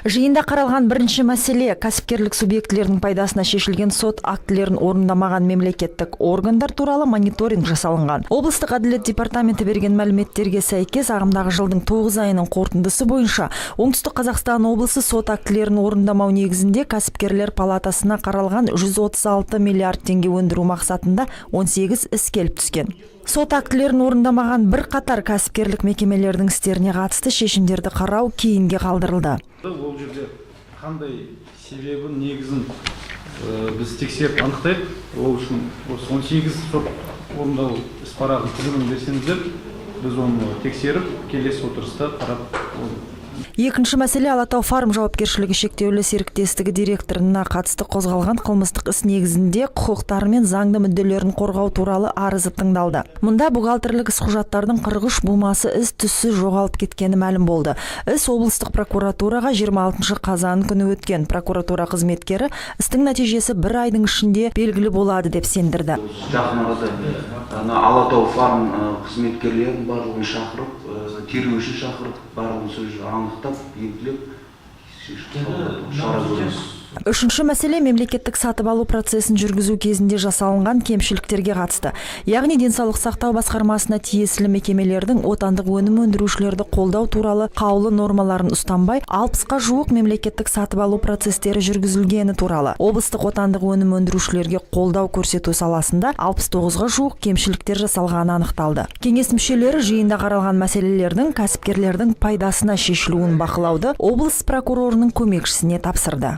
Жиында қаралған бірінші мәселе – кәсіпкерлік субъектілерінің пайдасына шешілген сот актілерін орындамаған мемлекеттік органдар туралы мониторинг жасалынған. Облыстық әділет департаменті берген мәліметтерге сәйкес, ағымдағы жылдың 9 айының қорытындысы бойынша Оңтүстік Қазақстан облысы сот актілерін орындамау негізінде кәсіпкерлер палатасына қаралған 136 миллиард теңге өндіру мақсатында 18 іс келіп түскен. Сот актілерін орындамаған бірқатар кәсіпкерлік мекемелердің істеріне қатысты шешімдерді қарау кейінге қалдырылды. Ол жерде қандай себебін, негізін біз тексеріп анықтайық. Ол үшін осы 18 сот орындау іс парағын, тізімін берсеңіздер, біз оны тексеріп, келесі отырыста қарап, оны Екінші мәселе – «Алатау Фарм» жауапкершілігі шектеулі серіктестігі директорына қатысты қозғалған қылмыстық іс негізінде құқықтары мен заңды мүдделерін қорғау туралы арызы тыңдалды. Мұнда бухгалтерлік іс құжаттардың 43 бумасы із түзсіз жоғалып кеткені мәлім болды. Іс облыстық прокуратураға 26 қазан күні өткен. Прокуратура қызметкері істің нәтижесі бір айдың ішінде белгілі болады деп сендірді. Жақын арада ана «Алатау Фарм» қызметкерлерін барлығын шақырып, тергеуші шақырып, барлығын сол жерде анықтап, белгілеп, шешім қабылдап, шара көреміз. Үшінші мәселе мемлекеттік сатып алу процесін жүргізу кезінде жасалынған кемшіліктерге қатысты. Яғни денсаулық сақтау басқармасына тиесілі мекемелердің отандық өнім өндірушілерді қолдау туралы қаулы нормаларын ұстанбай, 60-қа жуық мемлекеттік сатып алу процестері жүргізілгені туралы. Облыстық отандық өнім өндірушілерге қолдау көрсету саласында 69-ға жуық кемшіліктер жасалғаны анықталды. Кеңес мүшелері жиында қаралған мәселелердің кәсіпкерлердің пайдасына шешілуін бақылауды облыс прокурорының көмекшісіне тапсырды.